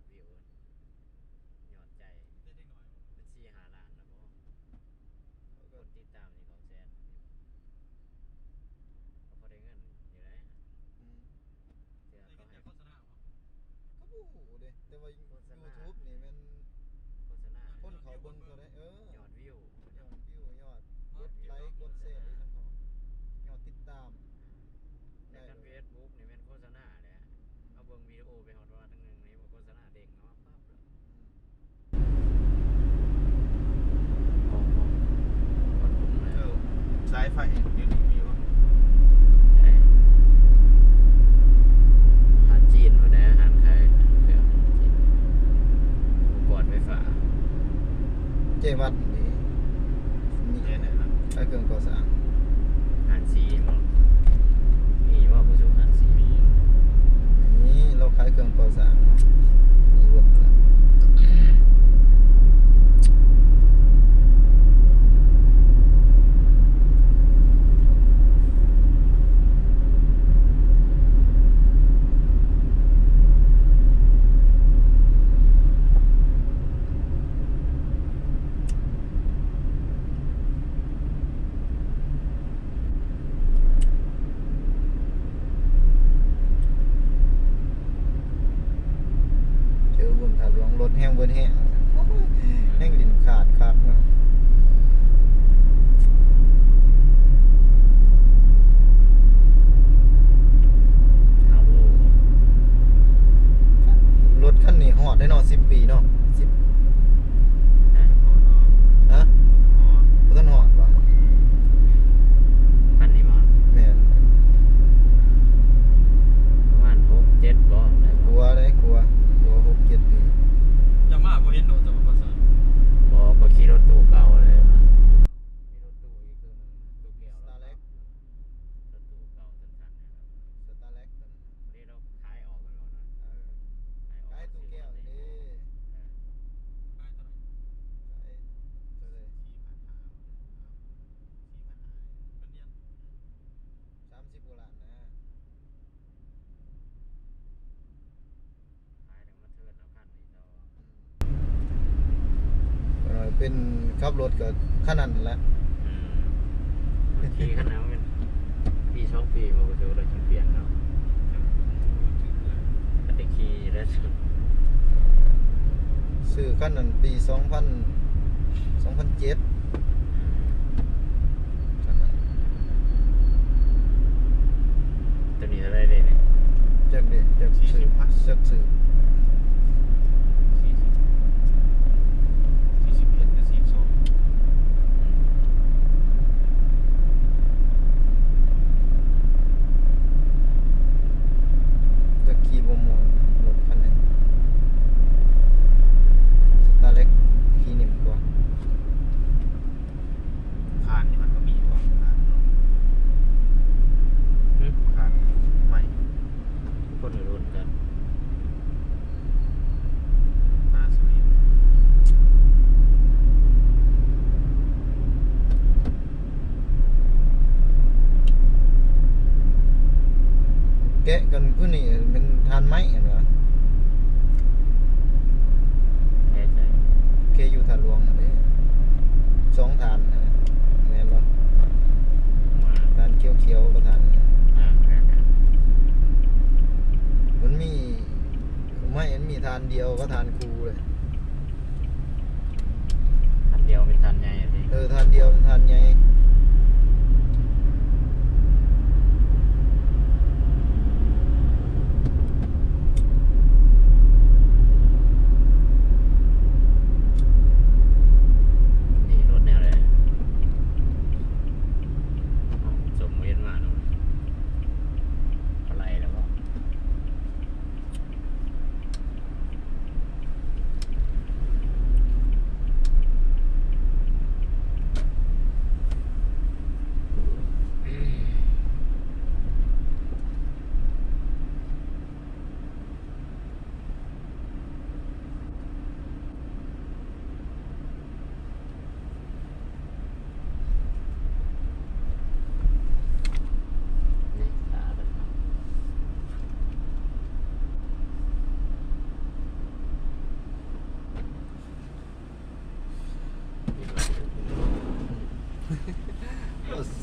ດວິວ ຍອດໃຈ ເດັກນ້ອຍ ເປັນສີ່ຫ້າລ້ານແລ້ວບໍ່? ເອີ ຄົນຕິດຕາມນີ້ສອງແສນ ກໍພໍໄດ້ເງິນຢູ່ເດ້. ອືມ ເທື່ອເຂົາໃຫ້ໂຄສະນາບໍ່? ກໍບໍ່ຮູ້ເດ້ ແຕ່ວ່າ ໂຄສະນາ YouTube ນີ້ແມ່ນ ໂຄສະນາ ຄົນເຂົາເບິ່ງເທົ່າໃດ? ເອີ ຍອດວິວ ຍອດວິວ ຍອດກົດໄລ ກົດແຊອີ່ຫຍັງເຂົາ ຍອດຕິດຕາມ. ໃນ ໃນ Facebook ນີ້ແມ່ນໂຄສະນາແຫຼະ ເຮົາເບິ່ງວິດີໂອໄປຮອດວັດໜຶ່ງນີ້ ໂຄສະນາ. ໄຟດຽວນີ້ມີບໍ່? ຮ້ານຈີນພຸ້ນແຫຼະ ຮ້ານຂາຍເຄື່ອງຈີນ ອຸປະກອນໄຟຟ້າ. ເຈວັດນີ້ ມີແຕ່ນັ້ນລະ ຂາຍເຄື່ອງກໍ່ສ້າງ. ຮ້ານສີເຫັນບໍ່? ມີບໍ່ ບໍ່ສູງຮ້ານສີ? ມີ ມີ ລາວຂາຍເຄື່ອງກໍ່ສ້າງເນາະ ມີເບິດລະ. ເຈີບຸນທາດຫຼວງ ລົດແຮງເບິດແຮງ ໂອ້ຍ ແຮງຫຼິ້ນຂາດຄັກເນາະ. ຮາໂວ ລົດຄັນນີ້ຮອດໄດ໋ເນາະ ສິບປີເນາະ ສິບ ຮະ? ບໍ່ທັນຮອດບໍ່? ຄັນນີ້ບໍ່? ແມ່ນ ປະມານຫົກເຈັດບໍ່? ກວ່າເດ້ ກວ່າ ກວ່າຫົກເຈັດປີ. ເຈົ້າມາບໍ່ເຫັນໂດດ ເຈົ້າບໍ່ປະສານ. ບໍ່ ກໍຂີ່ລົດຕູ້ເກົ່າເລີຍ ມີລົດຕູ້ອີກ ຕູ້ແກ້ວ ສະຕາເລັກ ລົດຕູ້ເກົ່າ ຊັ້ນໆ ນີ້ແຫຼະ ສະຕາເລັກ ຕົວນັ້ນ ນີ້ລາວຂາຍອອກແລ້ວນະ. ເອີ ຂາຍອອກ ຂາຍຕູ້ແກ້ວນີ້ເດ້. ເອີ ຂາຍເທົ່າໃດ? ຂາຍເທົ່າໃດ? ສີ່ພັນຫ້າ ສີ່ພັນຫ້າ ມັນຍັງ ສາມສິບກວ່າລ້ານນະ. ຂາຍແລ້ວມາເທີນເອົາຄັນນີ້ຕໍ່. ເອີ ເປັນຂັບລົດກໍຄັນນັ້ນແຫຼະ. ອືມ ຂີ່ຄັນນັ້ນແມ່ນປີສອງປີບໍ່ ກໍຖືວ່າໄດ້ຈັກປ່ຽນເນາະ ກໍໄດ້ຂີ່ແລ້ວ. ຊື້ຄັນນັ້ນປີສອງພັນ ສອງພັນເຈັດ. ອືມ ຄັນນັ້ນ ຕົວນີ້ເທົ່າໃດເດນີ້? ຈັກເດ ຈັກ ສີ່ສິບພັນ ຈັກຊື້ ສີ່ສິບ ສີ່ສິບເອັດ ຫຼື ສີ່ສິບສອງ ຈັກຂີ່ບໍ່ມ່ວນ ລົດຄັນນີ້ ສະຕາເລັກຂີ່ໜິ່ມກວ່າ. ຄານນີ້ມັນກໍມີບໍ່? ຄານ ຫຶ? ຄານໄມ້ ຄົນລະລຸ້ນກັນ ຫາສະລິດ ແກະກັນຄືນີ້ແມ່ນຖ່ານໄມ້ຫັ້ນຫວາ? ແກະໃສ? ແກະຢູ່ທາດຫຼວງຫັ້ນເດ້ ສອງຖ່ານຫັ້ນນະ ແມ່ນບໍ່? ຖ່ານຂຽວໆ ກໍຖ່ານ ອ່າ ແມ່ນໆ ມັນມີ ໄມ້ມັນມີຖ່ານດຽວ ກໍຖ່ານຄູ່ເລີຍ. ທ່ານດຽວເປັນທ່ານໃຫຍ່ຕິ? ເອີ ທ່ານດຽວເປັນທ່ານໃຫຍ່. ນີ້ລົດແນວໃດ? ເອົ້າ ສົມເຫັນມາໂລດ ປາໄຫຼແລ້ວບໍ່?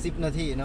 ສິບນາທີເນາະ.